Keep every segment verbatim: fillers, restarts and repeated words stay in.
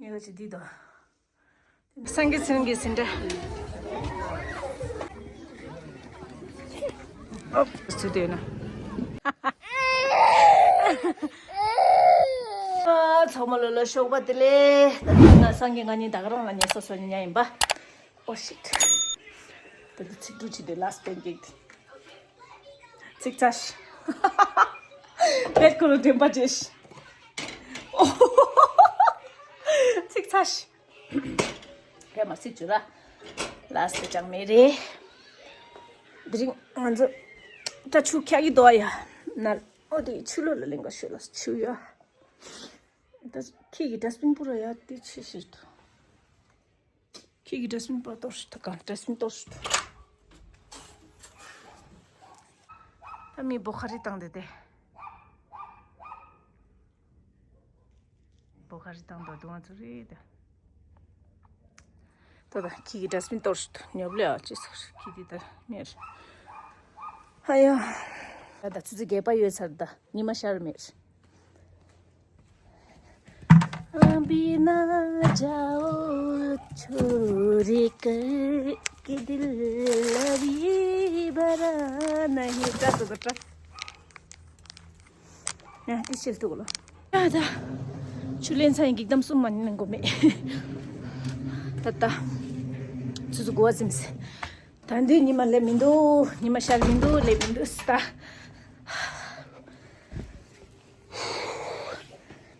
ཡོད་ཅི་འདི་དང་། སངས་རྒྱས་ཚེ་རིང་གི་ཟིན་འདྲ། ཨོ། སུ་དེ་ན། ཨ། ཚང་མ་ལོ་ལ་ཞོགས་པ་བདེ་ལེགས། ད་ང་སངས་རྒྱས་ང་གཉིས་ད་ག་རང་ལ་ཉལ་སོ་སོ་ཉལ་ཡིན་པ། Oh shit. ད་ཚིག་འབྲུ་ཅི་དེ་last pancake དེ། ཚིག་ཚ་ཤི། བེད་ཁོ་ལོ་དྲན་པ་བརྗེད་ཤི། ཚིག་ཚ་ཤི། ཕལ་མ་ཚིག་ཅུ་ར། last དེ་ཅང་མེད་རེད། དེ་རིང་ང་ཚོ་ད་ཆུ་ཁྱག་གི་དོ་ཡ། ན་ཨོ་དེ་ཆུ་ལོ་ལ་ལེན་ག་ཤོད་ལ་ཆུ་ཡ། ད་ཁྱི་གི་dustbin པུ་ར་ཡ་དེ་ཆེ་ཤི་ཏོ། ཁྱི་གི་dustbin པར་གཏོར་ཤི་ཐུབ་གང་dustbin་གཏོར་ཤི་ཐུབ། ད་མི་བོ་ཁ་རི་བཏང་དེ་དེ། བོ་ཁ་རི་བཏང་དོ་དུ་ང་ཚོ་རི་དེ། ད་ད་ཁྱི་གི་dustbin་གཏོར་ཤི་ཐུབ་ཉོབ་ལེ་ཨ་ཅི་སོ་ཁྱི་དེ་ད་མེར། ཧ་ཡ། ད་ད་ཆུ་ཚོད་བརྒྱད་པ་ཡོད་ཚར་ད་ཉི་མ་ཤར་མེར། अभी ना जाओ छोड़ कर के दिल अभी भरा नहीं। ཡ་དེ་ཤེས་ཐུག་ལོ། ཡ་ད། ཆུ་ལེན་ཚ་ཡིན་གྱི་གཏམ་གསུམ་མ་ཉན་གོ་མེད། ད་ད། ཆུ་ཚོད་དགུ་པ་ཟིན་སེ། ད་འདི་ཉི་མ་ལས་མི་འདུག་ཉི་མ་ཤར་མི་འདུག་ལས་མི་འདུག་ས།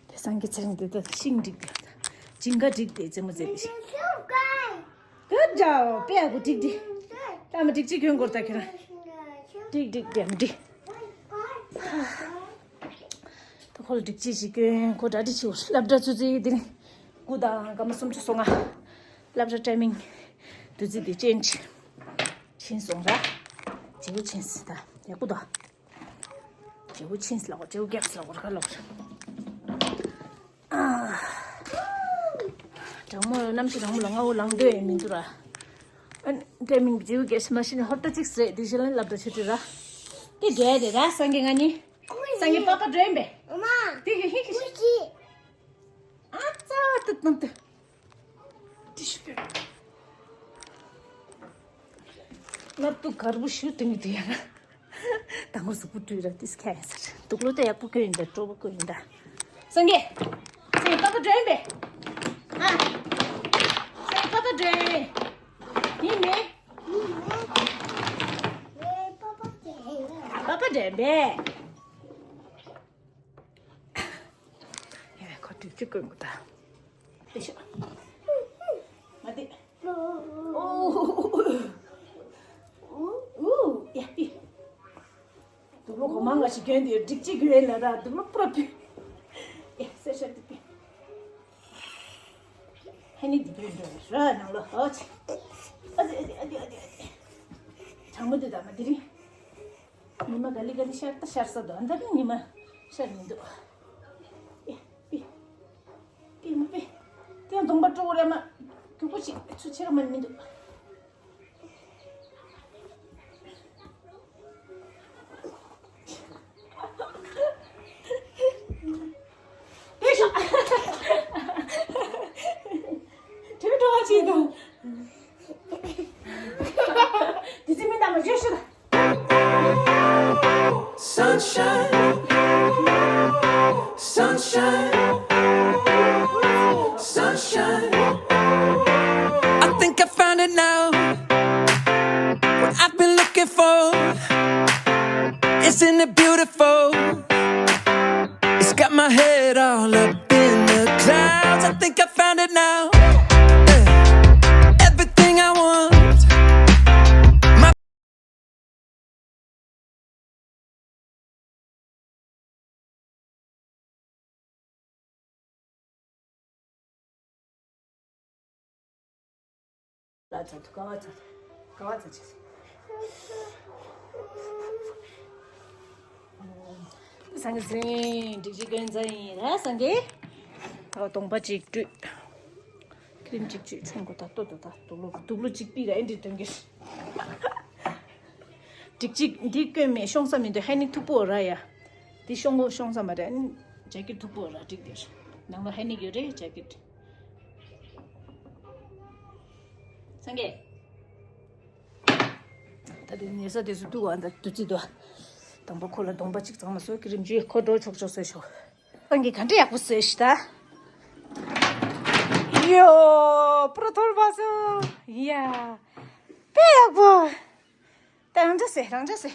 དེ་སང་གི་ཚེ་རིང་དེ་ད་ཤིང་འགྲིག་དེ། ཇིང་ག་འགྲིག་དེ་རྩེད་མོ་རྩེ་དེ་ཤིང་། Good job. པེ་ཡ་གུ་འགྲིག་འགྲིག་ད་མ་འགྲིག་ཅིག་གྱོན་དགོས་ད་ཁྱེད་རང་། འགྲིག་འགྲིག་དེ་འགྲིག་ད་ཁོ་ལ་འགྲིག་ཅིག་ཞིག་གྱོན་ཁོ་འདྲ་འགྲིག་ཆེ་བོ་སློབ་གྲྭ་ཚུ་ཚུ་དེ་རིང་སྐུ་དང་སྐར་མ་སུམ་ཅུ་སོ་ལྔ། སློབ་གྲྭ་ཊའི་མིང་དུས་ཚོད་དེ་ཅན་ཕྱིན་སོང་ར། བྱེའུ་ཕྱིན་སི་ད་ཡག་པོ་ད། བྱེའུ་ཕྱིན་སི་ལ་གོ་བྱེའུ་རྒྱག་སི་ལ་གོ་ར་ལོ། ཨ། དྲང་མོ་གནམ་གཤིས་དྲང་མོ་ལ་ང་འུ་ལངས་འདོད་ཡས་མི་འདུག་ར། ཨ་ཊའི་མིང་བྱེའུ་རྒྱག་སི་མ་ཤི་ནི་ཧོར་ཏ་གཅིག་སི་རེད་དེ་ཞི་ལན་སློབ་གྲྭ་ཆུ་ཁྲི་ར། དེ་འདྲ་དེ་ར་སངས་རྒྱས་ང་གཉིས། སངས་རྒྱས་པ་པ་འགྲོ་ཡིན་པས། དེ་གི་ཧི་ཁི་ཤི། ཨ་ཙ་ཏི་ཏང་ཏི། ཏི་ཤི་པེ། ང་ཏུ་གར་བུ་ཤུ་ཏི་མི་ཏི་ཡ་ན། ད་ངོ་གཟུགས་པོ་བཀྲུས་ར་ཏིས་ཁ་ཡ་ཟེར། དུག་ལོ་ད་ཡག་པོ་བཀོད་ཡིན་ད་སྤྲོ་པོ་བཀོད་ཡིན་ད། སངས་རྒྱས། སངས་རྒྱས་པ་པ་འགྲོ་ཡིན་པས། ཨ། སངས་རྒྱས་པ་པ་འགྲོ་ཡིན། ཡིན་མེད། པ་པ་འགྲོ་ཡིན་པས། ཡ་ཁོ་དུས་ཚིགས་ཀུན་གོ་ད། དེ་ཤ། མ་དེ། ཨོ། ཨོ། ཡ་པི། དུག་ལོ་གོ་མང་ང་ཞིག་གྱོན་དེ་སྒྲིག་ཅིག་གྱོན་ལ་ར་དུག་ལོ་པུ་ར་པི། ཡ་སེ་ཤ་དེ་པི། ཧེ་ནི་དེ་པི་འགྲོ་ར་ནང་ལོ་ཨོ་ཆི། ཨ་དེ་ཨ་དེ་ཨ་དེ་ཨ་དེ་ཨ་དེ། གྲང་མོ་དེ་ད་མ་དེ་རིང་། ཉི་མ་ག་ལེ་ག་ལེ་ཤར་ད་ཤར་ས་འདུག་ཨ་ད་ནི་ཉི་མ་ཤར་མི་འདུག་ཨེ་པི། པི་མ་པི། དེ་གདོང་པ་སྤྲོ་བོ་རེ་མ། རྒྱུག་པོ་ཅིག་ཚུ་ཆེ་ག་མ་མི་འདུག་དེ་ཤ། དེ་སྤྲོ་བ་ཅིག་འདུག་དེ་ཚེ་མི་འདམ་ལ་བརྗོད་ཤོད། Sunshine, sunshine, sunshine. I think I found it now. What I've been looking for. Isn't it beautiful? It's got my head all up in the clouds. I think I found it now. Yeah. Everything I want. My ལ་ཚ་དུ་ཀ་བ་ཚ་དུ་ཀ་བ་ཚ་ཆེ། སངས་རྒྱས་སེང་འགྲིག་ཅིག་ཀན་ཚ་ཡིན་ར་སངས་རྒྱས། ད་གདོང་པ་ཅིག་བཀྲུས། ཁྲིམ་ཅིག་ཅིག་ཆུང་གོ་ད་ལྟོ་ད་ད་དུག་ལོ་དུག་ལོ་ཅིག་པི་ར་ཨེ་འདྲི་དོན་གྱི། འགྲིག་ཅིག་འདི་བསྐོན་མེད་ཤོང་ས་མི་འདུག་ཧེ་ནི་མཐུག་པོ་ར་ཡ། འདི་ཤོང་གོ་ཤོང་ས་མ་རེད་ཨ་ནི་ཇེ་ཀེ་ཊི་མཐུག་པོ་ར་འགྲིག་དེ་ར། ནང་ལ་ཧེ་ནི་ཡོད་རེད་ཇེ་ཀེ་ཊི། སངས་རྒྱས། ད་དེ་ཉལ་ས་དེ་ཚོ་འདུག་ག་ད་དུས་ཚོད་འདུག་དང་པོ་ཁོ་ལ་གདོང་པ་གཅིག་གཙང་མ་བཟོ་གི། རིམ་བྱོན་ཁོ་འགྲོ་ཆོག་ཆོག་བཟོས་ཤོག་སངས་རྒྱས་ག་འདྲ་ཡག་པོ་བཟོས་ཤག་ད། ཡོ། པུ་ར་ཐོར་བ་སོ། ཡ། དཔེ་ཡག་པོ། ད་རང་འདྲ་ཟེ་རང་འདྲ་ཟེ།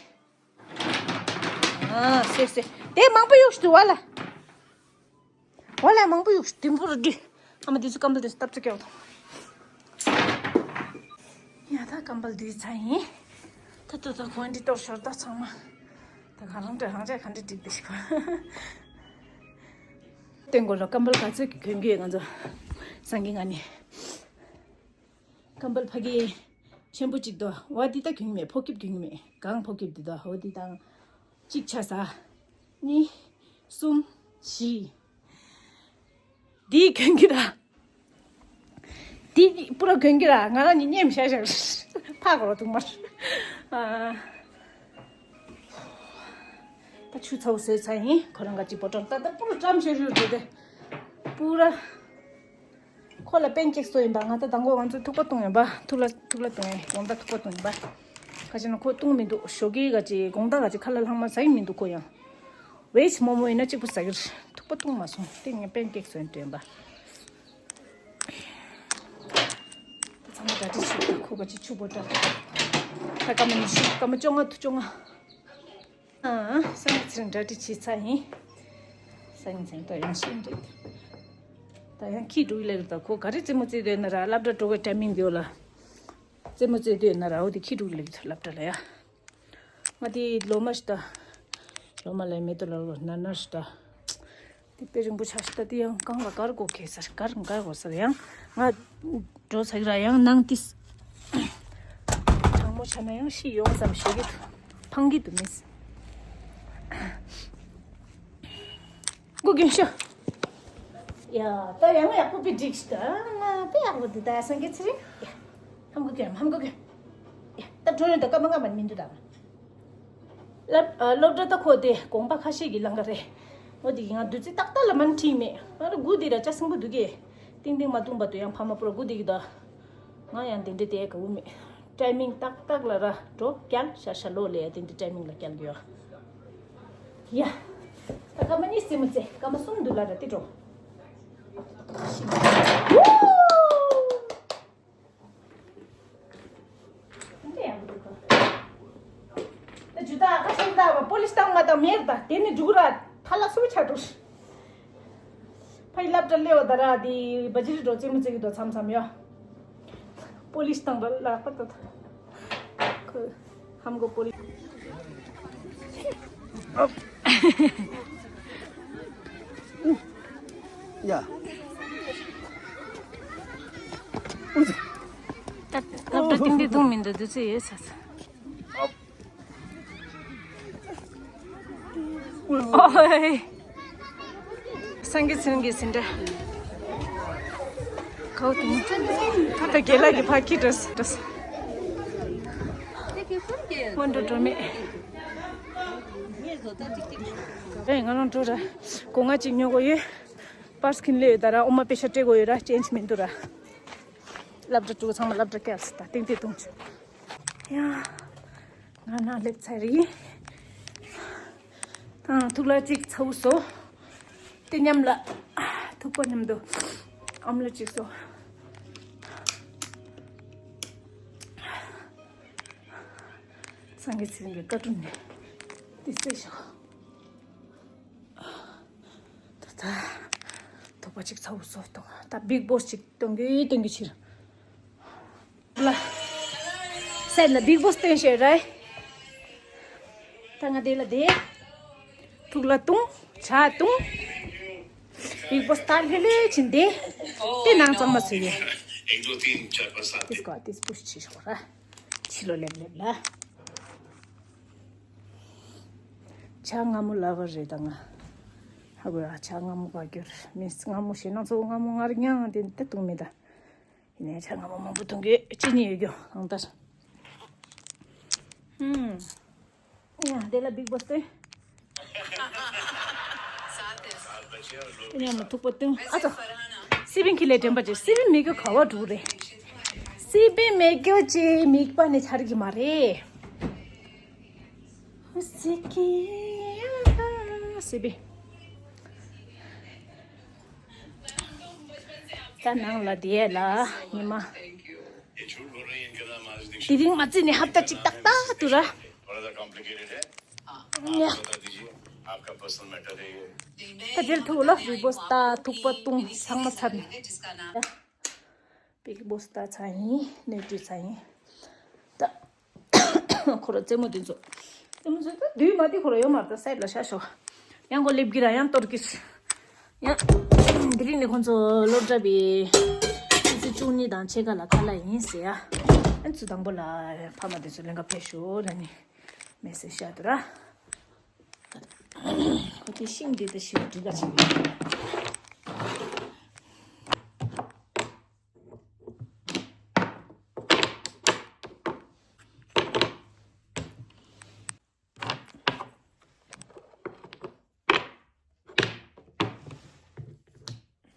ཨ་སེ་སེ། དེ་མང་པོ་གཡུགས་ཤིག་འདུག་བ་ལ། འོ་ལ་མང་པོ་གཡུགས་ཤིག་དིམ་པོ་རུ་འདི། ཨ་མ་འདི་ཚོ་ཀམ་པལ་དེ་ཚོ་སྟབས་ཚེ་སྐྱོ་དང་། ཡ་ད་ཀམ་པལ་འདི་ཚ་ཡིན། ད་ད་ད་གོན་འདི་གཏོར་ཤོར་ད་ཚང་མ། ད་ག་རང་འདྲ་རང་འདྲ་ག་འདྲ་འགྲིག་འདི་ཤིག་ག་སྟེང་སྒོ་ལ་ཀམ་པལ་ག་ཚོད་ཀྱི་གོན་གི་ཡོད་ང་ཚོ། སང་གི་ང་ནི། ཀམ་པལ་ཕ་གི་ཆེན་པོ་གཅིག་དོ། འོ་འདི་ད་གྱོན་མེད། ཕོ་ཁེབས་གྱོན་མེད། གང་ཕོ་ཁེབས་འདི་དོ། འོ་འདི་དང་། གཅིག་ཆ་ས། གཉིས། གསུམ། བཞི། འདི་གྱོན་གི་ར། འདི་པུ་ར་གྱོན་གི་ར། ང་རང་གཉིས་ཉེམ་ཤ་ཤ་ཕ་གོ་ར་ཐུག་མར། ད་ཆུ་ཚ་བོ་བཟོས་ཚ་ཡིན། ཁོ་རང་ག་ཅིག་པོ་ཏྲམ་ད་ད་པུ་ར་ཏྲམ་ཤོར་ཤོར་བྱས་ཏེ། པུ་ར། ཁོ་ལ་པན་ཀེག་བཟོ་ཡིན་པ། ང་ད་དང་པོ་ང་ཚོ་ཐུག་པ་བཏུང་ཡིན་པ། ཐུག་ལ་ཐུག་ལ་བཏུང་ཡིན། དགོང་དག་ཐུག་པ་བཏུང་ཡིན་པ། ཁ་ཅིག་ན་ཁོ་བཏུང་མི་འདུག་ཞོགས་ཀས་ག་ཅིག་དགོང་དག་ག་ཅིག་ཁ་ལག་ལྷག་མ་ཟ་གི་མི་འདུག་ཁོ་ཡང་། ཝེཇ་མོ་མོ་ཡིན་ན་གཅིག་པུ་ཟ་གི་རེད། ཐུག་པ་བཏུང་མ་སོང་། དེ་ངས་པན་ཀེག་བཟོ་ཡིན་དྲན་པ། ད་ཚང་མ་གྲ་སྒྲིག་བྱེད་དུས་ཁོ་ག་ཅིག་ཕྱུག་པོ་འདྲ། ད་སྐར་མ་ཉི་ཤུ། སྐར་མ་བཅོ་ལྔ་དུ་བཅོ་ལྔ། ཨ། སང་ཉིན་ཚེ་རིང་གྲ་སྒྲིག་བྱས་ཚར་ཡིན། སང་ཉིན་ཚེ་རིང་ད་ཡང་ཤེས་འདྲེད། ད་ཡང་ཁྱི་འབྲུག་ལེགས་ད་ཁོ་ག་རེ་རྩེད་མོ་རྩེ་འདོད་ན་ར། སློབ་གྲྭ་འགྲོ་བའི་ཊའི་མིང་འདི་ཡོད་ལ། རྩེད་མོ་རྩེ་འདོད་ན་ར། འོ་དེ་ཁྱི་འབྲུག་ལེགས་སློབ་གྲྭ་ལ་ཡ། ང་དེ་ལོ་མ་ཤི་ད། ལོ་མ་ལས་མེད་དུ་ལ་ལོ་ན་ན་ཤི་ད། དེ་དཔེ་རིང་པོ་ཆགས་ཤི་ད། དེ་ཡང་གང་ལ་གར་གོ་ཁེ་སར་གར་གར་གོ་སར་ཡང་ང་འགྲོ་ཚར་གི་ར། ཡང་ནང་ཏིས། གྲང་མོ་ཆ་ན་ཡང་ཤི་ཡོང་བསམ་ཞེ་གི་འདུག་ཕང་གི་འདུག་མིས། སྐུ་རྒྱུན་ཤོ། ཡ། ད་ཡང་ཡག་པོ་པི་འགྲིག་ཤི་ད། ང་དཔེ་ཡག་པོ་འདུག་ད་སང་གི་ཚེ་རིང་། ཡ། ཧམ་གོ་གི་ཧམ་གོ་གི་ཡ། ད་འགྲོ་ཡོང་ད་སྐར་མ་ལྔ་མ་མི་འདུག་ད། སློབ་ཨ། སློབ་གྲྭ་ད་ཁོ་དེ་དགོངས་པ་ཁ་ཤས་ཀྱི་ལང་ཀ་རེད། འོ་དེ་ང་དུས་ཚོད་ཏག་ཏག་ལ་མ་ནི་ཁྲིད་མེད། ང་ར་སྒུག་དེ་ར་ཅ་སྲིན་པོ་འདུག་གི་ཏིང་ཏིང་མ་བཏུང་བར་དུ་ཡང་ཕ་མ་པུ་ར་སྒུག་དེ་གི་ད། ང་ཡང་དེ་འདྲ་དེ་དགའ་བོ་མེད། ཊའི་མིང་ཏག་ཏག་ལ་ར་འགྲོ་སྐྱལ་ཤ་ཤ་ལོ་ལས་ཡ་དེ་འདྲ་ཊའི་མིང་ལ་སྐྱལ་གི་ཡོད། ཡ། ད་སྐར་མ་གཉིས་རྩེད་མོ་རྩེ། སྐར་མ་གསུམ་འདུག་ལ་ར་དེ་འགྲོ། ད་ཇུ་ད་ཁ་ཤས་ད་བ་པོ་ལིས་བཏང་མ་བཏང་མེར་ད་དེ་ནི་འགྲུག་ར་ཐ་ལ་སུ་ཆ་འགྲོ། ཕ་ཡི་སློབ་གྲྭ་སླེབས་པ་ད་ར་དེ་བ་ཇི་རི་འགྲོ་རྩེད་མོ་རྩེ་གི་འདུག་མཚམས་མཚམས་ཡོ། པོ་ལིས་བཏང་ར་ལ་ཁ་ད་ད་ཁོ་ཧམ་གོ་པོ་ལིས། ཡ། ད་སློབ་གྲྭ་ཏིང་ཏིང་གཏོང་མི་འདུག་དུས་ཚོད་ཡོད་ས་ས། ཨོའི། སངས་རྒྱས་ཚེ་རིང་གི་ཟིན་འདྲ། ཁའོ་དེ་ནི། ད་ལྟ་རྒན་ལགས་ཀྱི་ཕ་ཁྱི་འགྲོ་ས་འགྲོ་ས། སྔོན་འགྲོ་འགྲོ་མེད། ཨེ་ང་རང་འགྲོ་ར། སྒོ་ང་གཅིག་ཉོ་དགོས་ཡོད། པར་སི་ཁྱེར་སླེབས་ཡོད་ད་ར། ཨོ་མ་པེ་ཤ་སྤྲད་དགོས་ཡོད་ར། ཅེན་ཇི་མི་འདུག་ར། སློབ་གྲྭ་དྲུག་ཚང་མ་སློབ་གྲྭ་བསྐྱལ་སོང་ད། ཏིང་ཏིང་གཏོང་བྱོས། ཡ། ང་ནང་སླེབས་ཚར་རེད། ཨ། ཐུག་ལ་གཅིག་ཚ་བོ་བཟོ། དེ་མཉམ་ལ་ཐུག་པ་མཉམ་དུ་ཨོམ་ལེ་གཅིག་བཟོ། སངས་རྒྱས་ཚེ་རིང་གི་བཀའ་དྲིན་ནས་དེ་བཟོས་ཤོག་ད་ད། དོག་པ་གཅིག་ཚ་བོ་བཟོ་གཏོང་། ད་བིག་བོ་སི་གཅིག་གཏོང་གི་གཏོང་གི་ཕྱིར། ལ། སེམས་ལ་བིག་བོ་སི་སྟོན་ཤེས་རེད། ད་ང་དེ་ལ་དེ། ཐུག་ལ་བཏུང་། ཇ་བཏུང་། བིག་བོ་སི་ད་ལྷོད་ལྷོད་ཕྱིན་ཏེ། དེ་ནང་གཙང་མ་བཟོས་ཡོད། དེ་སྐོར་དེ་སྤུ་ཤི་ཤོག་ར། ཕྱི་ལོ་ལེབ་ལེབ་ལ། ཇ་མངར་མོ་ལ་བ་རེད་ད་ང་། ཧ་གོ་ཡ། ཇ་མངར་མོ་བ་གྱུར་མིན། མངར་མོ་ཞེ་ན་ཚོ་མངར་མོ་མངར་མྱང་དེ་འདི་བཏུང་མེད་ད། ཡིན་ནའི་ཇ་མངར་མོ་མང་པོ་བཏུང་གི་ཅི་ནི་ཡོད་རྒྱུ་གང་ལྟར། ཧུམ། ཡ་དེ་ལ་བིག་བོ་སི་སྟོན། དེ་ནས་མ་ཐུག་པ་སྟོན། ཨ་ཙི། སི་པིན་ཁི་ལས་དྲན་པ་བྱེད། སི་པིན་མི་གི་ག་བ་འགྲོ་རེད། སི་པི་མེད་རྒྱུ་ཅི་མིག་པ་ནས་ཆར་གི་མ་རེད། སི་པི། ད་ནང་ལ་དེ་ལ་ཉི་མ། དེ་རིང་མ་བརྩིས་ནས་ཧབ་ཏ་གཅིག་ཏག་ཏག་ཏུ་ར། ཉ། ད་དེར་ཐུག་ལ་བི་བོ་སྟ་ཐུག་པ་བཏུང་ཚང་མ་ཚར་ནས། པིག་བོ་སྟ་ཚ་ཡིན། སྣོད་བཀྲུས་ཚ་ཡིན། ད་ཁོ་ར་རྩེད་མོ་དེ་ཚོ། རྩེད་མོ་ཚོ་ད་དུས་མ་དེ་ཁོ་ར་ཡོད་མ་རེད། ད་སའིད་ལ་ཤ་ཤོ། ཡང་ཁོ་ལེབ་གི་ར་ཡང་གཏོར་གི། ཡང་དེ་རིང་ནས་ཁོ་ཚོ་སློབ་གྲྭ་པའི་ཆུ་ཚོད་བཅུ་གཉིས་དང་ཕྱེད་ཀ་ལ་ཁ་ལག་ཡིན་ཟེར་ཡ། ཨ་ཚོ་དང་པོ་ལ་ཕ་མ་དེ་ཚོ་ལེན་ག་ཕེབས་ཤོག་ལ་ནི་མེ་སེ་ཤ་དུ་ར། ཁོ་དེ་ཤིང་འདི་ད་ཤི་བ་འདི་ག་ཆེ།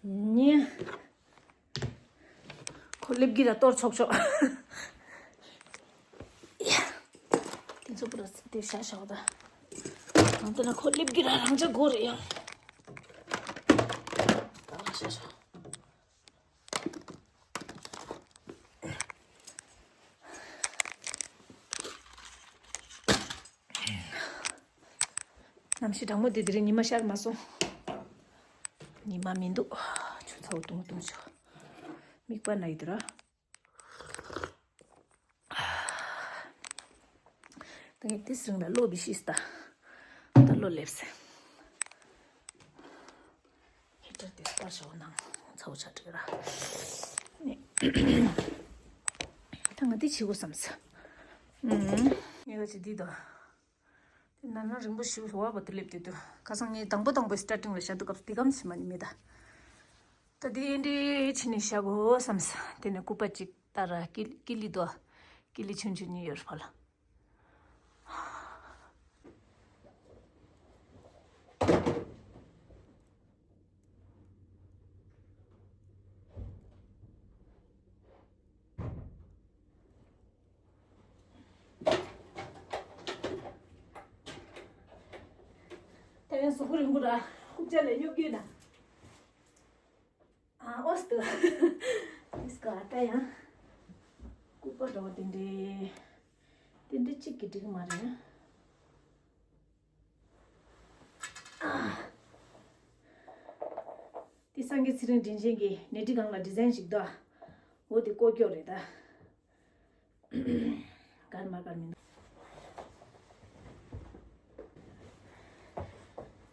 ཉེ། ཁོ་ལེབ་གི་ལ་གཏོར་ཆོག་ཆོག་དེ་ཚོ་པུ་ར་དེ་ཤ་ཤ་བ་ད། ང་དེ་ན་ཁོ་ལེབ་གི་ལ་རང་ཅག་སྒོ་རེ་ཡང་། ད་ང་ཤ་ཤ། གནམ་གཤིས་གྲང་མོ་དེ་དེ་རིང་ཉི་མ་ཤར་མ་སོང་། ཉི་མ་མི་འདུག་ཆུ་ཚ་བོ་དུང་དུང་ཆོ། མིག་པ་ན་ཡི་དུ་ར། ད་ངས་དེ་སྲིང་ལ་བློ་བི་ཤིས་ད། ད་བློ་ལེབས་སེ། ཧི་ཊར་དེ་སྤར་ཞོག་ནང་ཚ་བོ་ཆ་དྲི་ར། ནི། ད་ང་དེ་བྱེད་དགོས་བསམ་སོང་། ངས་ག་ཅི་འདི་དང་། དེ་ན་ན་རིང་པོ་ཞིག་ལོ་བ་བ་དུ་སླེབས་དུས་དུ་ཁ་སང་ངས་དང་པོ་དང་པོའི་སི་ཊར་ཊིང་ལ་བཞག་དུས་སྐབས་དེ་གམ་ཞིག་མ་ནི་མེད་ད། ད་དེ་འདྲའི་ཕྱི་ནས་བཞག་གོ་བསམ་སོང་། དེ་ནས་སྐུད་པ་གཅིག་ལྟར་ཀི་ཀི་ལི་དོ། ཀི་ལི་ཆུང་ཆུང་གཉིས་ཡོད་རེད་ཕ་ལ། ད་ཡང་གཟུགས་པོ་རིང་པོ་ར་ཁུག་ཅག་ལ་གཡོག་གྱོན་ན། ཨ་ཨོ་སྟུ། ཨིས་ཀ་ད་ཡང་སྐུད་པ་འདྲ་བ་དེ་འདྲའི་དེ་འདྲའི་གཅིག་གིས་འགྲིག་མ་རེད། ཨ། དེ་སངས་རྒྱས་ཚེ་རིང་དྲིན་ཅན་གྱི་ནེ་ཊི་སྒང་ལ་ཌི་ཛའིན་ཞིག་འདུག་འོ་དེ་ཀོ་ཀྱོག་རེད་ད། གར་མ་གར་མི་འདུག་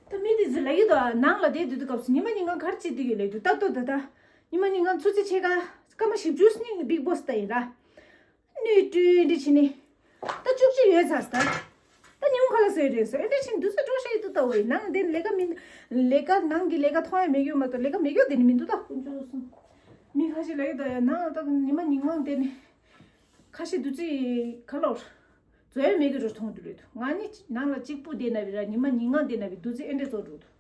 ད་མི་དེ་ཚོ་ལབ་ཀྱི་འདུག་ནང་ལ་བསྡད་དུས་དུས་སྐབས་སུ་ཉི་མ་ཉིན་གང་གར་བྱེད་དུས་ཡོད་ལབ་འདུག་ད་ལྟོ་ད་ད། ཉི་མ་ཉིན་གང་ཆུ་ཚོད་ཕྱེད་ཀ་སྐར་མ་བཞི་བཅུ་སྙིང་གི་པིག་བོ་སི་ད་ཡིན་ར། སྣོད་བཀྲུས་འདི་བྱས་ནས། ད་བཅུ་གཅིག་ཡོད་ཚར་ད། ད་ཉི་མ་ཁ་ལག་བཟོས་རེད་ཟེར་ཨེ་འདྲ་བྱས་ནས་འདུག་ས་འགྲོ་ཤེས་འདུག་ད་འོ་ཡིན་ནང་འདི་ལས་ཀ་མི། ལས་ཀ་ནང་གི་ལས་ཀ་མཐོང་ཡ་མེད་ཡོད་མ་གཏོགས་ལས་ཀ་མེད་ཡོད་དེ་ནི་མི་འདུག་ད་དཀོན་མཆོག་གསུམ། མི་ཁ་ཤས་ལབ་ཡོད་ད་ཡ་ནང་ད་ཉི་མ་ཉིན་གང་དེ་ནི། ཁ་ཤས་འདུག་ཚེ་ཁ་ལོར། བཟོ་ཡ་མེད་གི་རུ་མཐོང་འདུག་རེད་འདུག་ང་ནི་ནང་ལ་གཅིག་པུ་བསྡད་ན་བི་ར་ཉི་མ་ཉིན་གང་བསྡད་ན་བི་འདུག་ཚེ་ཨེ་འདྲ་བཟོ་འགྲོ་འདུག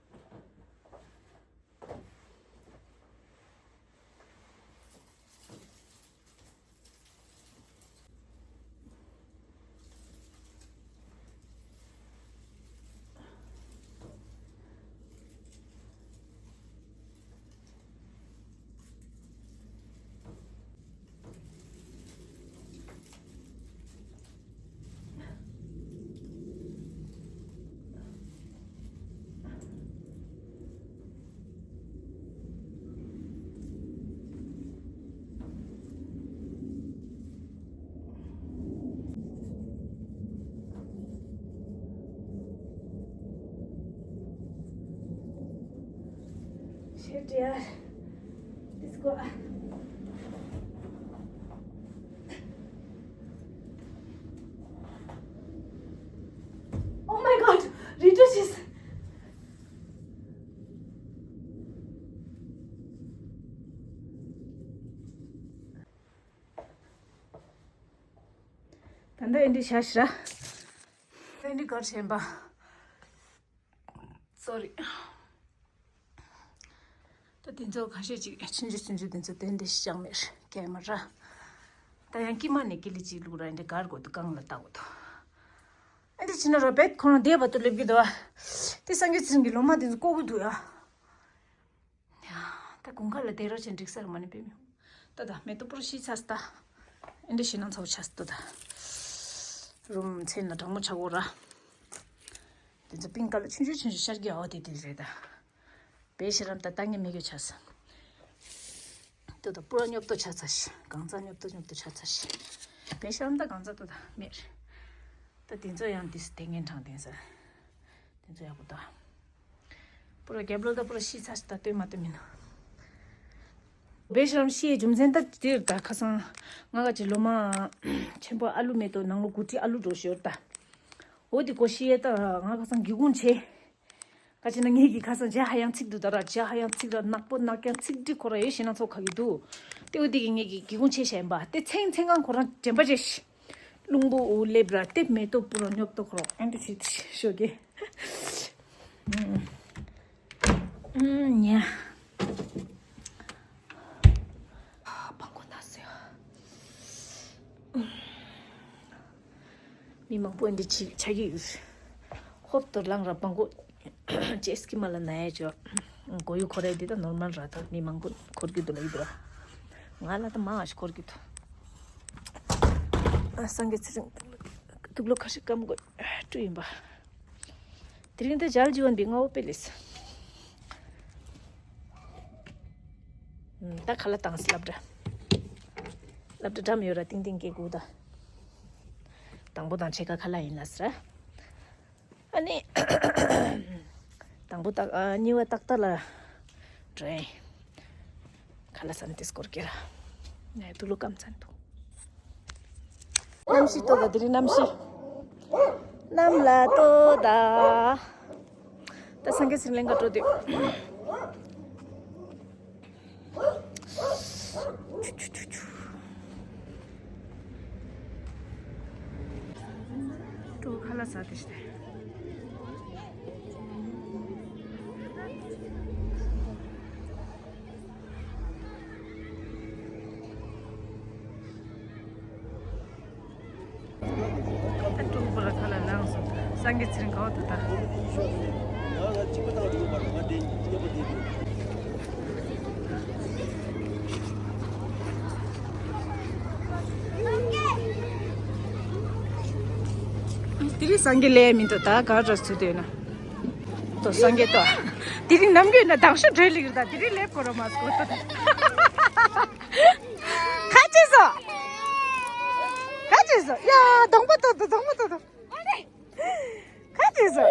Shit, yeah. Let's go. Oh my God! Rita, she's. ད་ལྟ་ཨེ་འདྲ་བྱས་ཤག་ར། ཨེ་འདྲ་གར་བྱས་པ། Sorry. ད་དེ་ཚོ་ཁ་ཤས་ཅིག་ཆུང་ཆུང་ཆུང་ཆུང་དེ་ཚོ་དེ་འདྲ་ཞིག་ཅང་མེད་ཀེ་མ་ར། ད་ཡང་དཀྱིལ་མ་ནས་དཀྱིལ་ལ་གཅིག་བླུགས་ར་འདི་གར་དགོས་འདུག་སྒང་ལ་ལྟ་དགོས་འདུག་ཨ་འདི་ཕྱིན་ན་ར་བེད་ཁོ་རང་བསྡད་པ་དུ་སླེབས་ཀྱི་འདུག་ཨ། དེ་སངས་རྒྱས་ཚེ་རིང་གི་ལོ་མ་དེ་ཚོ་ལྐོག་གི་འདུག་ཡ། ད་དགུན་ཁ་ལ་དེ་རོ་ཆེན་འགྲིག་ས་རེད་མ་ནི་པེ་མི། ད་ད་མེ་ཏོག་པུ་རུ་ཤི་ཚ་སི་ད། ཨེ་འདྲ་ཤི་ན་ཚ་བོ་ཆ་སི་ད་ད། རུམ་མཚན་ལ་གྲང་མོ་ཆ་གོ་ར། དེ་ཚོ་པིང་ཀ་ལ་ཆུང་ཆུང་ཆུང་ཆུང་ཤར་གྱི་ཨའོ་དེ་དེ་རེད་ད། བེ་ཤི་རམ་ད་ལྟ་ངས་མི་གོ་ཆ་སི། ད་ད་པུ་ར་ཉོབ་ཏོ་ཆ་ཚ་ཤི། གང་ཚ་ཉོབ་ཏོ་ཉོབ་ཏོ་ཆ་ཚ་ཤི། བེ་ཤི་རམ་ད་གང་ཚ་ཏོ་ད་མེར། ད་དེ་ཚོ་ཡང་དེ་སི་དེ་ངན་དྲང་དེ་ས། དེ་ཚོ་ཡག་པོ་ད། པུ་ར་རྒྱབ་ལོ་ད་པུ་ར་ཤི་ཚ་ཤི་ད་ལྟོས་མ་ལྟོས་མིན་ནོ། བེ་ཤི་རམ་ཤི་ཡའི་རྒྱུ་མཚན་ད་དེར་ད་ཁ་སང་ང་ག་ཅི་ལོ་མ་ཆེན་པོ་ཨ་ལུ་མེད་དོ་ནང་ལོ་དགུ་ཁྲི་ཨ་ལུ་འགྲོ་ཞོར་ད། འོ་དེ་གོ་ཤི་ཡའི་ད་ང་ཁ་སང་སྒེའུ་ཁུང་ཆེ། ག་ཅི་ན་ངེད་ཀྱི་ཁ་སང་ཇ་ཧ་ཡང་ཚིག་འདུག་ད་ར་ཇ་ཧ་ཡང་ཚིག་ར་ནག་པོ་ནག་ཀྱང་ཚིག་འདྲི་ཁོ་ར་ཡོད་ཤི་ན་ཚོ་ཁ་གི་འདུག་དེ་འོ་དེ་གི་ངེད་ཀྱི་སྒེའུ་ཁུང་ཆེ་ཤ་ཡིན་པ་དེ་ཚེང་ཚེང་གང་ཁོ་རང་དྲན་པ་ཅེ་ཤི། རླུང་བུ་འུ་སླེབས་ར་ལྟེབ་མེ་ཏོག་པུ་ར་ཉོབ་ཏོ་ཁོ་རོག་ཨེ་འདྲ་ཞིག་ཤོད་གི། ཨུམ། ཨུམ། ཉ། བང་གོ་ན་སེ། མི་མང་པོ་ཨེ་འདྲ་ཅིག་ཆགས་ཀྱི་ཡོད། ཧོབ་ཏུ་ལངས་ར་བང་གོ། ཅེས་ཀྱི་མ་ལ་ན་ཡ་ཅོ། གོ་ཡུ་ཁོ་རེ་འདི་ད་ནོར་མལ་ར་ད་མི་མང་པོ་འཁོར་གྱི་འདུག་ལ་ཡི་འདུག་ར། ང་ལ་ད་མང་ང་ཞིག་འཁོར་གྱི་འདུག་ཨ་སངས་རྒྱས་ཚེ་རིང་དུག་ལོག་ཁ་ཤས་སྐམ་དགོས་སྤྲུ་ཡིན་པ། དེ་རིང་ད་ཇལ་ཇི་བན་པའི་ང་བོ་པེ་ལེས། ད་ཁ་ལ་བཏང་སླབ་འདྲ། སླབ་འདྲ་འདྲ་མི་ཡོད་ར་ཏིང་ཏིང་སྐད་གུ་ད། དང་པོ་དང་ཕྱེད་ཀ་ཁ་ལ་ཡིན་ལ་ཟེར། ཨ་ནི། དང་པོ་ཏག་ཨ་གཉིས་པ་ཏག་ཏག་ལ། འགྲོ་ཡིན། ཁ་ལ་ས་ནི་དེ་སྐོར་སྐྱེ་ར། ནས་དུ་ལུ་ཀམ་ཚན་དུ། གནམ་གཤིས་ལྟོ་ད་དེ་རིང་གནམ་གཤིས། གནམ་ལ་ལྟོ་ད། ད་སངས་རྒྱས་ཟིན་ལེན་ག་འགྲོ་དུས། ཁ་ལ་ས་དེ་ཤི་ད་ཀྲུང་པོ་ལ་ཁ་ལ་ལངས་སོང་། སངས་རྒྱས་ཚེ་རིང་ག་བ་དུ་ད། དེ་རིང་སངས་རྒྱས་ལས་མི་འདུག་ད་ག་ར་ཚུད་དེ་ན། ཏོ་སངས་རྒྱས་ཏོ། དེ་རིང་ནམ་རྒྱུན་ན་དང་ཤོ་འགྲོས་ལིག་རེད་ད་དེ་རིང་ལེབ་གོ་ར་མ་སྐོར་ཏོ། ཁ་ཅེ་སོ། ཁ་ཅེ་སོ། ཡ་གདོང་པ་ཏོ་ཏོ་གདོང་པ་ཏོ་ཏོ། ཁ་ཅེ་སོ།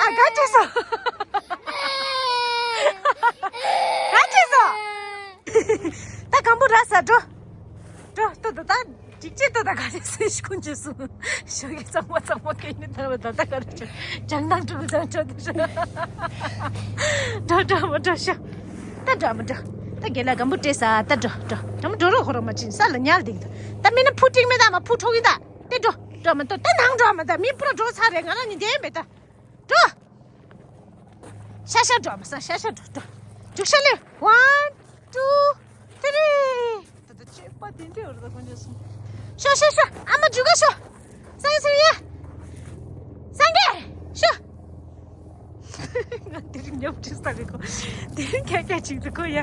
ཨ་ཁ་ཅེ་སོ། ཁ་ཅེ་སོ། ད་གམ་པུ་ར་ས་འགྲོ། འགྲོ་ཏོ་ཏོ་ད། ཅིག་ཅིག་ཏོ་ད་ག་རེ་སེ་ཤི་ཁུན་ཅེ་སུ། ཤོ་གི་ཚང་མ་ཚང་མ་གེ་ནི་ད་བ་ད་ད་ག་རེ་ཅོ། ཅང་ནང་ཀྲུ་ཅང་ཅོ་ཏོ་ཤོ། འགྲོ་འགྲོ་མ་འགྲོ་ཤོ། ད་འགྲོ་མ་འགྲོ། ད་གེ་ལ་གམ་པུ་ཏྲེ་ས་ད་འགྲོ་འགྲོ། གམ་པུ་འགྲོ་རོ་ཁོ་རོ་མ་ཅིན་ས་ལ་ཉལ་དིང་ད། ད་མི་ན་ཕུ་ཏིང་མེ་ད་མ་ཕུ་ཁྲོ་གི་ད། ཏེ་འགྲོ་འགྲོ་མ་ཏོ་ད་ནང་འགྲོ་མ་ད་མི་པུ་ར་འགྲོ་ཚ་རེ་ང་ར་ནི་དེ་མེ་ད། འགྲོ། ཤ་ཤ་འགྲོ་མ་ས་ཤ་ཤ་འགྲོ་འགྲོ། འཇུག་ཤ་ལེ། One, two, three. ད་ད་ཅེ་པ་དེ་འདྲ་འོར་ད་ཁོང་ཅེ་སུ། ཤ་ཤ་ཤ་ཨ་མ་འཇུག་ག་ཤ། སངས་རྒྱས་ཡ། སངས་རྒྱས་ཤ། ང་དེ་རིང་ཉོབ་ཁྲིད་ས་རེད་ཁོ། དེ་རིང་ཁྱ་ཁྱ་ཅིག་རེད་ཁོ་ཡ།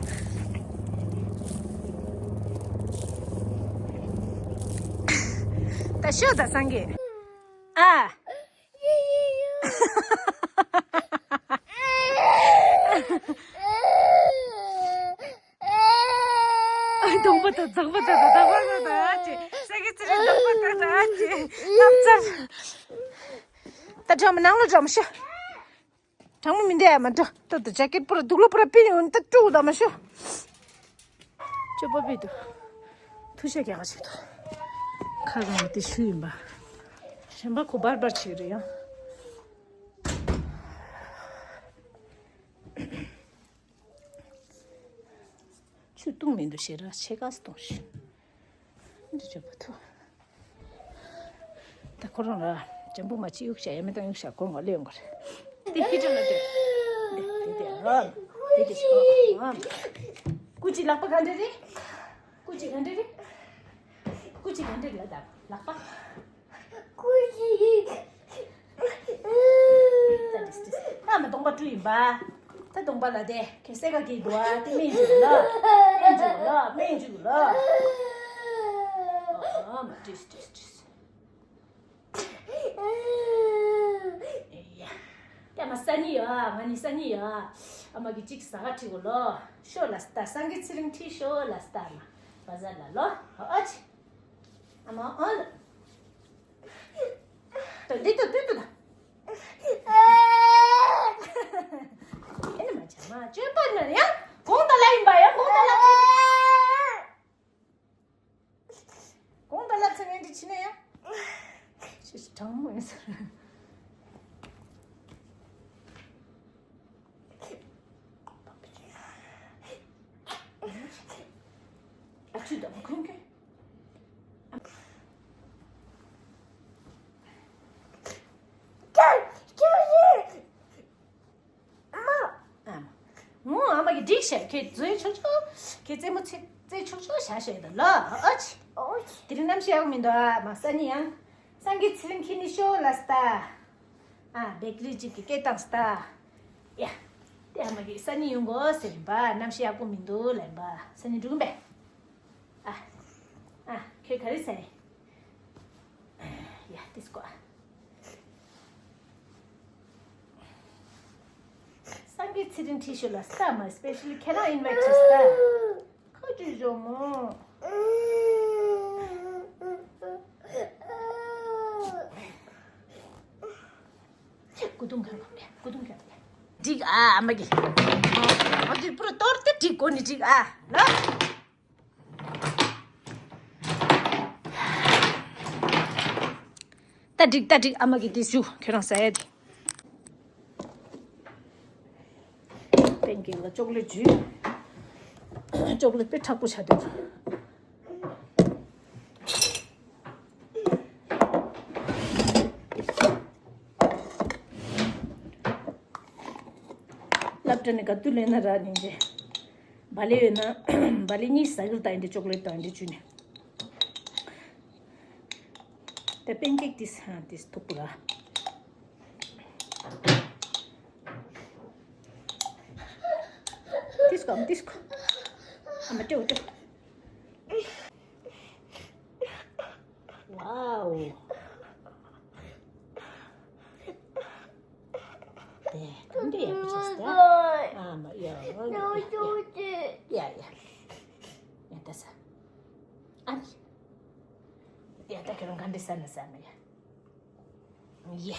ད་ཤོ་ད་སངས་རྒྱས། ཨ། གདོང་པ་དང་གདོང་པ་དང་གདོང་པ་དང་ཨ་ཅེ། ས་གི་ཚི་རི་གདོང་པ་དང་ཨ་ཅེ། ལམ་ཚར། ད་གྲོགས་མོ་ནང་ལ་གྲོགས་མོ་ཤོ། གྲང་མོ་མི་འདུག་ཡ་མ་འགྲོ། ད་ད་ཇེ་ཀེད་པུ་ར་དུག་ལོག་པུ་ར་པི་ཡོང་ད་ཀྲུ་ད་མ་ཤོ། ཅོ་པ་པི་དུ། ཐུ་ཤ་རྒྱག་ག་ཞིག་ཏུ། ཁ་གང་བ་དེ་ཤུ་ཡིན་པ། གཞན་པ་ཁོ་བར་བར་བྱེད་རེད་ཡང་། ཆུ་བཏུང་མི་འདུག་ཞེ་ར་ཕྱེད་ཀ་སི་གཏོང་ཤི། འདི་བརྗོད་པ་ཐུ། ད་ཁོ་རང་ར་ཇམ་པོ་མ་ཅི་གཡུག་བྱ་ཡ་མི་དང་གཡུག་བྱ་གོང་ག་ལེ་ཡོང་ག་རེད། དེ་ཧི་ཏྲ་ལ་དེ། དེ་དེ་ར། དེ་དེ་ཤོ། སྐུ་ཅི་ལག་པ་ག་འདྲ་རེད། སྐུ་ཅི་ག་འདྲ་རེད། ཅི་ག་འདྲ་ལ་ད་ལག་པ། ད་མ་གདོང་པ་བཀྲུས་ཡིན་པ། ད་གདོང་པ་ལ་དེ་ཁེ་སེ་ག་གི་འདུག་ཨ། དེ་སྨན་འཇུག་ལ། སྨན་འཇུག་ལ། སྨན་འཇུག་ལ། ཨ་མ་ཏིས་ཏིས་ཏིས། ཡ། ཨ་མ་སང་ཉིན་ཡ། ང་གཉིས་སང་ཉིན་ཡ། ཨ་མ་གི་གཅིག་ཟ་ག་ཁྲིད་གོ་ལོ། ཤོ་ལ་སྟ་སང་གི་ཚེ་རིང་ཁྲིད་ཤོ་ལ་སྟ་མ། བ་ཟ་ལ་ལོ། ཨ་ཅི། ཨ་མ་ཨ་ལ། ཏོ་འདི་ཏོ་ཏོ་ཏོ་ཏོ། ཨེ་ནི་མ་ཆ་མ་ཅོན་པ་ན་ཡ། གོང་ད་ལ་ཡིན་པ་ཡ། གོང་ད་ལ། གོང་ད་ལ་ཚེ་ངན་འདི་ཕྱི་ནས་ཡ། ཤི་ཤི་གྲང་མོ་ཡིན་ཟེར། ཨ་ཅུ་ད་མ་ཁོན་ཁེ། ཨ་མ། ངོ་ཨ་མ་གི་འགྲིག་ཤག་ཁྱེད་རྫུན་ཆོག་ཆོག་ཁྱེད་རྩེད་མོ་ཚེ་རྩེ་ཆོག་ཆོག་བྱ་ཤག་ད་ལ། ཨ་ཅི། དེ་རིང་གནམ་གཤིས་ཡག་མི་འདུག་ཨ་མ། སང་ཉིན་ཡང་སང་གི་ཚེ་རིང་ཁྱེད་ནི་ཤོ་ལ་སྟ། ཨ་བེག་རི་ཅིག་གི་སྐད་བཏང་སྟ། ཡ། དེ་ཨ་མ་གི་སང་ཉིན་ཡོང་གོ་ཟེར་ཡིན་པ། གནམ་གཤིས་ཡག་པོ་མི་འདུག་ལ་ཡིན་པ། སང་ཉིན་འགྲོ་གི་པས། ཨ། ཨ། ཁྱོད་ག་རེ་ཟེར། ཡ་ཏིས་ཀོ། སང་གི་ཚེ་རིང་ཁྲིད་ཤོ་ལ་སྟ་མ། སི་པེ་ཤལ་ལི་ཁྱེད་རང་ཨིན་ཝའི་ཊི་བྱས་སྟ། ཁ་ཅིག་བཟོ་མོ། སྐུ་གདུང་གང་གང་རེད། སྐུ་གདུང་གང་རེད། འགྲིག་ཨ་ཨ་མ་གི། ཨ་ཅིག་པུ་རུ་གཏོར་ཏེ་འགྲིག་གོ་ནི་འགྲིག་ཨ་ལ། ད་འགྲིག་ད་འགྲིག་ཨ་མ་གི་དེ་ཞུ་ཁྱོད་རང་ཟ་ཡ་དེ། པན་ཀེག་ལ་ཅོག་ལེ་ཊི་ཇུས། ཅོག་ལེ་ཊི་དཔེ་མཁྲེགས་པོ་ཆགས་འདུག་སློབ་གྲྭ་ནས་ག་དུས་ལེན་ན་རག་ནི་འདི། བ་ལི་ཡོད་ན་བ་ལི་གཉིས་ཟ་གི་རེད་ད། འདི་ཅོག་ལེ་ཊི་དང་འདི་བཅུ་ནས། དེ་པན་ཀེག་དེ་ཧ་དེ་མཐུག་པོ་ར། ཏིས་ཀོ་ཨམ་ཏིས་ཀོ། ཨ་མ་སྤྲེའུ་སྤྲེའུ། ཝའོ། དེ་གང་འདྲ་ཡག་པོ་བྱས་སོང་། ཨ་མ་ཡ་ཡ་ཡ་ཡ། ཡ་ད་ས། ཨ་ནི། ཡ་ད་ཁྱོད་རང་གང་འདྲ་ཟ་ན་ཟ་མ་ཡ། ཡ།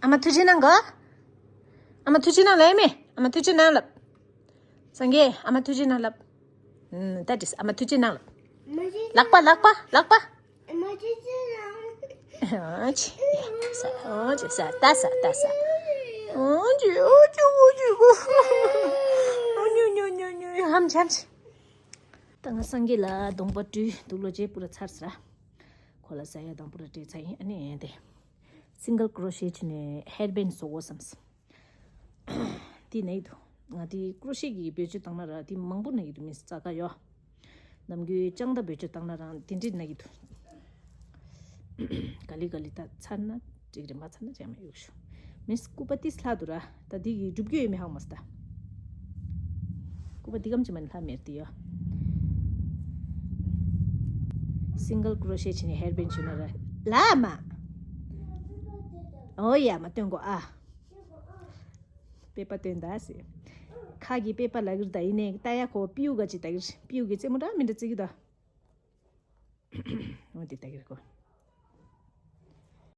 ཨ་མ་ཐུགས་རྗེ་གནང་གོ། ཨ་མ་ཐུགས་རྗེ་གནང་ལབ་མེ། ཨ་མ་ཐུགས་རྗེ་གནང་ལབ། སངས་རྒྱས་ཨ་མ་ཐུགས་རྗེ་གནང་ལབ། ད་དྲིས་ཨ་མ་ཐུགས་རྗེ་གནང་ལབ། ལག་པ་ལག་པ་ལག་པ། ཨོ་ཅི། ཨོ་ཅི་ཟ་ད་ཟ་ད་ཟ། ཨོ་ཅི་ཨོ་ཅི་ཨོ་ཅི་ཨོ། ཨོ་ཉོ་ཉོ་ཉོ་ཉོ་ཧམ་ཆམ་ཆི། ད་ང་སངས་རྒྱས་ལ་གདོང་པ་བཀྲུས་འདུག་ལོ་རྗེས་པུ་ར་ཚར་ཟ། ཁོ་ལ་ཟ་ཡ་དང་པུ་ར་སྤྲད་ཚར་ཡིན། ཨ་ནི་དེ་སིང་གལ་ཀྲོ་ཤེ་བྱས་ནས་ཧེར་བེན་བཟོ་དགོས་བསམས། དེ་ན་ཡི་འདུག་ང་དེ་ཀྲོ་ཤེ་གི་བེད་སྤྱོད་བཏང་ན་ར་དེ་མང་པོ་ན་ཡི་འདུག་མི་རྩ་ཀ་ཡོ། ནམ་རྒྱུན་ལྕང་དང་བེད་སྤྱོད་བཏང་ན་རང་དེ་འདྲས་ན་ཡི་འདུག་ག་ལེ་ག་ལེ་ད་ཚར་ན་འགྲིག་རེད། མ་ཚར་ན་ཅང་མ་གཡུག་ཞུ། མི་སྐུད་པ་ཏིས་ལྷག་འདུག་ར། ད་དེ་གི་སྒྲུབ་རྒྱུ་ཡོད་མེད་ཧ་གོ་མ་སོང་ད། སྐུད་པ་འདི་གམ་ཅི་མ་ནི་ལྷག་མེད་དེ་ཡོ། སིང་གལ་ཀྲོ་ཤེ་བྱས་ནས་ཧེར་བེན་བྱས་ན་ར། ལ་མ། ཨོ་ཡ་མ་སྟོན་གོ་ཨ། པེ་པ་སྟོན་ད་ཟེར། ཁ་གི་པེ་པ་ལ་གིར་ད་ཡིན་ནས་ད་ཡ་ཁོ་པིའུ་ག་ཅི་ད་གིར་པིའུ་གི་རྩེད་མོ་འདྲ་མི་འདྲ་རྩེ་གི་ད། འོ་དེ་ད་གིར་ཁོ།